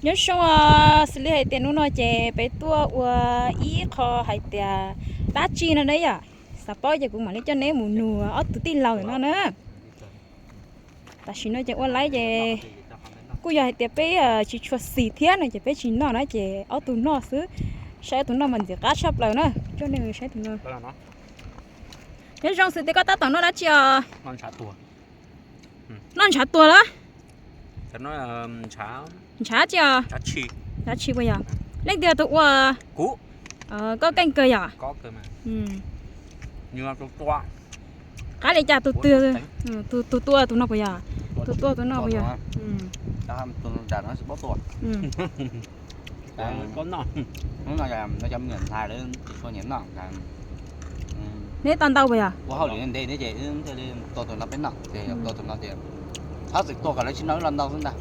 Nyob zoo, xws li hais tias hnub no ces peb tuaj ua ib qho hais tias dab tsi no ne yom, xav paub ces kuv mam li coj neb mus nug ob tug tij laug no na. Tam sim no ces ua laib ces kuj yog hais tias peb tsis tshua xis thiab no ces peb tsis noj na ces ob tug noj xwb, saib ob tug noj mas ntxim qab tshaj plaws na. Coj nej saib tus no. Nyob zoo, xws tias koj tab tom noj dab tsi os? Noj ntshav tuag los? Ntshav tsi os? Ntshav tshis puas yog? Leej twg tus ua? Koj keej kawg yom? Qab li cas tus twg, tus tua tus no puas yog? Tus tua tus no puas yog? Neb tau ntau puas yog? Ua hauj lwm ntev ntev ces tua tus no peb noj, tua tus no ces txhob txwm tua kom lawv tsis noj wb los ntau xwb ntag.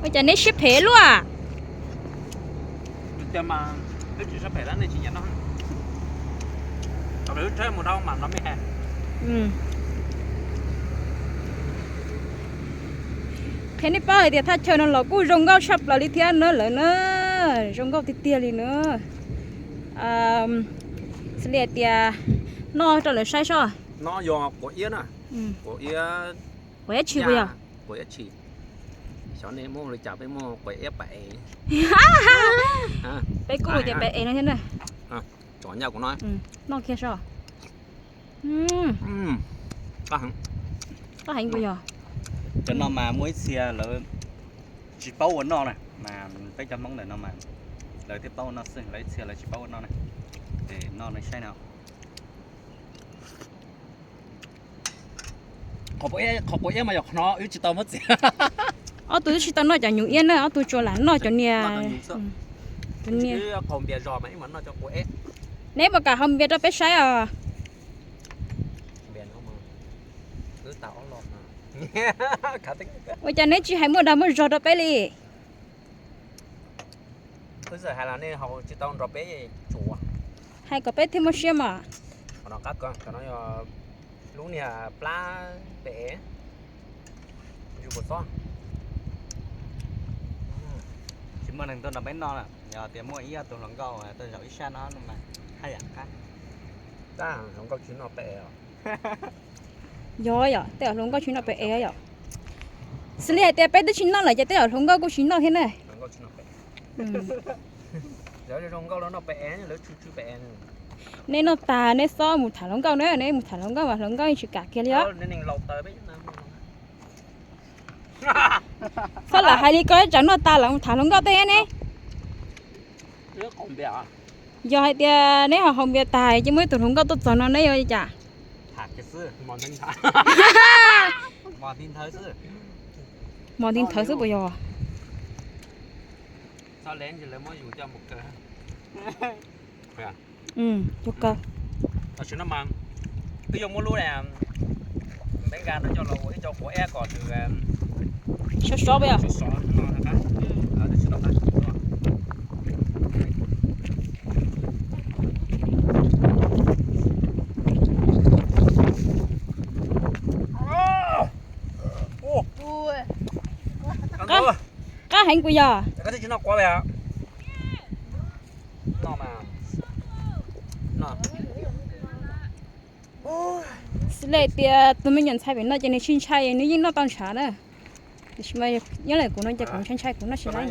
Ua cas neb siab phem luaj? Qhia nej paub hais tias thaj chaw no los kuj zoo nkauj tshaj plaws li thiab na lawm na, zoo nkauj tiag tiag li na. Xws li hais tias noj rau lawv saib sob. Quav iab tshis puas yog? Quav iab tshis. Xyov nej muab li cas, peb muab quav iab pam es. Peb kuj tias pam es no thiab na. Noj kiag sob. Qab heev puas yog? Cov no mas muaj ib txhia lawv tsis paub ua noj na, mas peb cov Hmoob ntawm no mas lawv thiaj paub ua noj xwb, lawv ib txhia lawv tsis paub ua noj na. Ces noj nej saib no. Qhov quav iab mas yog qhov no wb tsis tau muab txiav. Ob tug twb tsis tau noj cov nyuv iab na, ob tug tsuas lam noj cov niag. Neb puas kam haus npias rau peb saib os? Ua cas neb tsis hais muaj dag muaj zog rau peb li? Hais kom peb thiaj muaj siab mas. Lub niag plab pem, yus puas txob. Tsis muaj neeg tuaj nrog peb noj lawm, yog tias muaj ib ob tug hluas nkauj tuaj zaum ib sab no mas haj yam qab. Hluas nkauj tsis noj pem os. Yog yom, tej zaum hluas nkauj tsis noj pem es yom. Xws li hais tias peb twb tsis noj lawm ces tej zaum hluas nkauj kuj tsis noj thiab na. Neb noj tag neb txhob mus tham hluas nkauj na, neb mus tham hluas nkauj mas hluas nkauj yeej tsis kam kiag li os. Txhob lam hais li ko, tsam noj tag lawm mus tham hluas nkauj tej ne. Yog hais tias neb haus npias tag ces muaj ib tug hluas nkauj tuaj txog no neb yuav li cas? Mos nti nthawv xwb puas yog? Ua kaw. Tam sim no mas wb yuav muab lub npeb nka no coj los ua ib co quav iab kom nws sov sov puas yog? Qab heev puas yog? Xws li tias tus me nyuam ntxhais pem no ces nws tsis ntshai, nws yeej noj tau ntshav na. Tiam sis mas nyob ntawm kuv no ces kuv ntshai ntshai kuv noj tsis laib.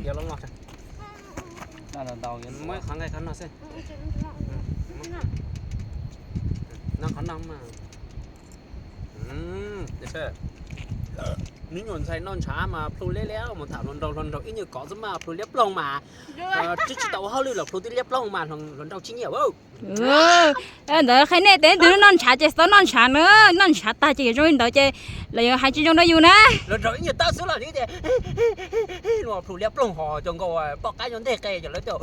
Me nyuam ntxhais noj ntshav mas plhu liab liab, mus tham hluas nraug, hluas nraug ib nyuag kov xwb mas plhu liab ploog mas. Twb tsis tau ua hauj lwm los plhu twb liab ploog mas hluas nraug tsis nyiam. Ntawd qhia nej tias neb twb noj ntshav ces txhob noj ntshav na, noj ntshav tag ces zoo li ntawd ces lawv yuav hais tsis zoo rau yus na. Hluas nraug ib nyuag tawb xwb los tias plhu liab ploog ho cov nkaus poj qaib nyob ntej qe ces lawv tias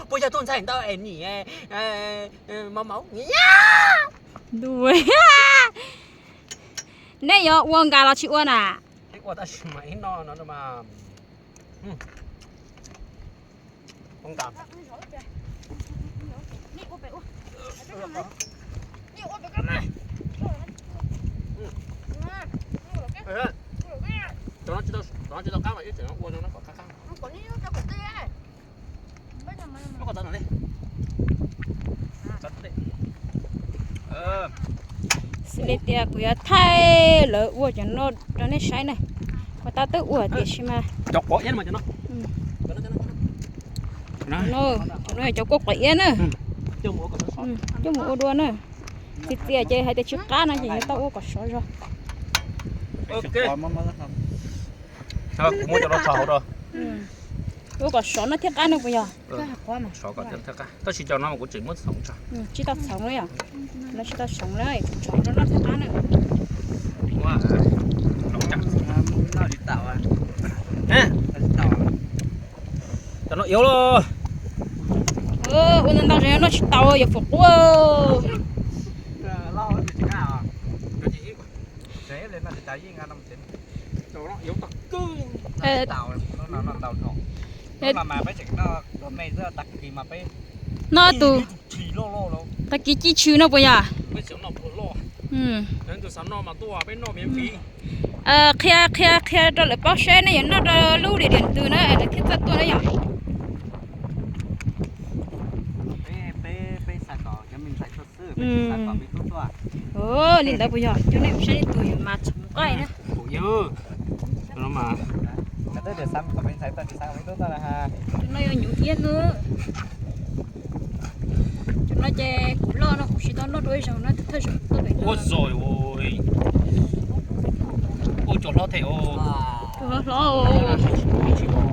puas yog tus ntxhais ntawd es nim mos mos. Nej yuav ua nkas los tsis ua na? Cov no tsis tau qab Xws li tias kuv yuav thaij lawv ua cov no rau nej saib na. Kuv tab twb ua tiam sis mas cov quav iab no, cov no yog cov kuj quav iab na. Coj mus ua dua na. Txias txias ces hais tias tsis qab no ces yuav tau ua kom sov zog. Kuv muab cov no tso hauv rau. Ua kom sov no thiaj qab no puas yog? Tab sis cov no kuv tseem muab txhoov tso. Tsis tau txhoov li yom. No tsis tau txhoov li, txhoov no noj thiaj qab na. Cov no yuav los. Ua ntau ntau noj tsis tau, yuav fuam quaj. No tus tag kis ci tshw no puas yog? Qhia qhia qhia rau lawv paub seb nej yuav noj rau lub dim dim twg na lawv thiaj txawj tuaj na yom. Li ntawd puas yog? Coj nej mus saib ib tug yuav mas txhoov nqaij na. Cov no yog nyuv iab na. Cov no ces kuv loj no kuv tsis tau noj dua ib zaug no, thawj zaug tuaj pem no. Ua cov hlob them, cov hlob hlob,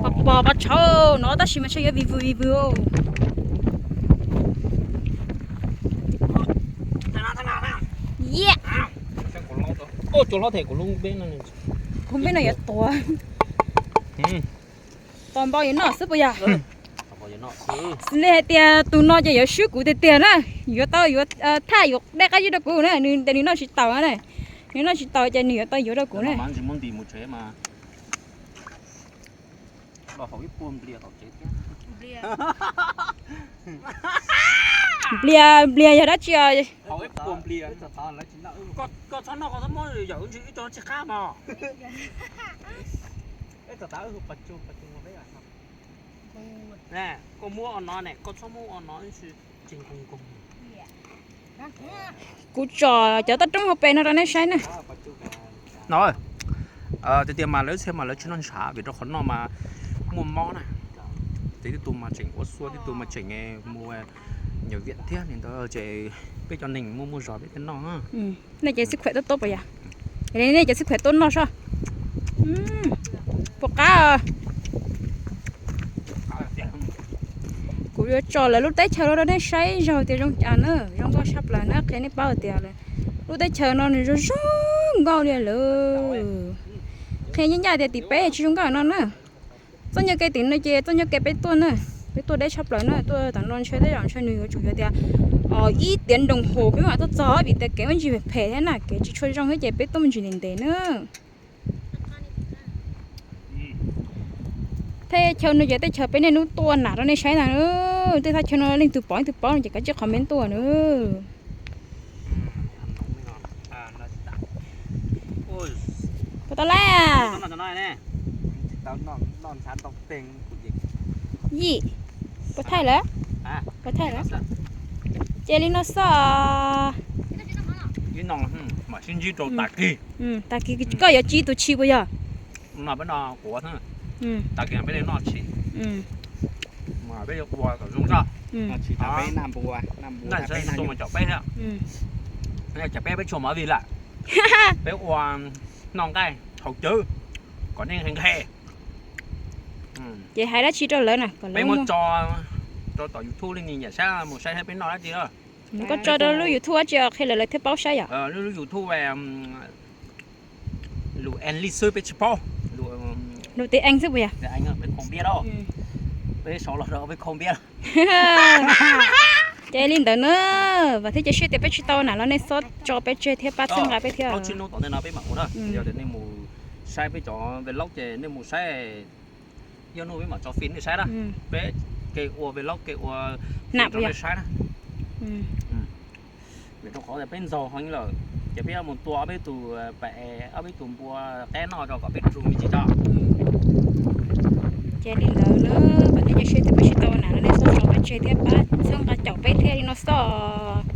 pos pos pos tshauv no tab sis mas tseem yuav vim vwm vim vwm. Cov hlob them kuv lub npeb no, kuv npeb no yuav tuag. Tos npau yuav noj xwb puas yog? Xws li hais tias tus no ces yuav swb kuv tiag tiag na, yuav tau yuav thaj yuav dej qab zib rau kuv na, nws tias nws noj tsis taus na, nws noj tsis taus ces nws yuav tau yuav rau kuv na. Nplias, nplias yog dab tsi os? Koj muab o no ne, koj txhob muab o no. Kuv tsom cov toj roob hauv pes no rau nej saib na. No, tiag tias mas lawv txhia mas lawv tsis noj ntshav vim rau qhov no mas muaj mob na. Ces tib tug mas tseem ua xua, tib tug mas tseem mus nyuam viam thiab li ntawd ces peb cov neeg muaj muaj zog peb thiaj noj. Nej cov xib khuam tuaj tuaj puas yog? Nej cov xib khuam tuaj noj soj. Puas qab? Kuv yuav tsom lawv lub teb chaws no rau nej saib zog tias zoo cas na, zoo nkauj tshaj plaws na, qhia nej paub tias lub teb chaws no nws zoo zoo nkauj li lawm. Qhia ncaj ncaj tias tim peb tsis zoo nkauj no na. Txoj nyuag kev tim no ces txoj nyuag kev peb tuaj na, peb tuaj deb tshaj plaws na, tuaj tam no ntshe tej zaum ntshe nws yuav tsum yog tias ib tiav nroos hos peb mam tuaj txog vim tias kev muaj ntsis phem thiab na, kev tsis tshua zoo thiab ces peb tuaj me ntsis ntev ntev na. Tej chaw no ces tej chaw peb niaj hnub tuaj nam rau nej saib ntag. Tej thaj chaw no leej twg pom leej twg paub no ces kav tsij comment tuaj na. Puas tau lawm? Yim, puas thaij lawm? Puas thaij lawm? Ces li no xwb. Tag kis koj yuav ci tus tshis puas yog? Tag kis peb li noj tshis. Peb ua kom zoo zog. Peb noj npua, noj npua peb noj nyuj. Peb peb tshuav mov vij lawm. Peb ua noj nqaij haus cawv kom nej nqhis nqhis. Ces hais dab tsi rau lawv na kom lawv muab tso rau tom YouTube li ni yam saib mus saib peb noj dab tsi. Koj tso rau lub YouTube dab tsi qhia lawv lawv thiaj paub saib yom? Lub YouTube lus English xwb peb tsis paub. Lus tiếng Anh xwb puas yog? Peb không biết đâu. Peb sau los rau peb không biết. Ces li ntawd na, vam thiab cia siab tias peb tsis tau nam los nej txhob tso peb tseg thiab pab txhawb nqa peb thiab. Plaub tsib hnub tom ntej no peb mam ua na, yog tias nej mus saib peb cov vlog ces nej mus saib, ib hnub peb mam tso fin nej saib na. Peb kev ua vlog kev ua nam rau nej saib na. Vim rau qhov tias peb ntxaug heev lawm, ces peb yuav mus tua ob peb tus pa, ob peb tus npua qab noj rau kom peb rub me ntsis tso. Ces li ntawd na, kom nej cia siab tias peb sib tau na, nej txhob tso peb tseg thiab pab txhawb nqa caum peb thiab li no xwb.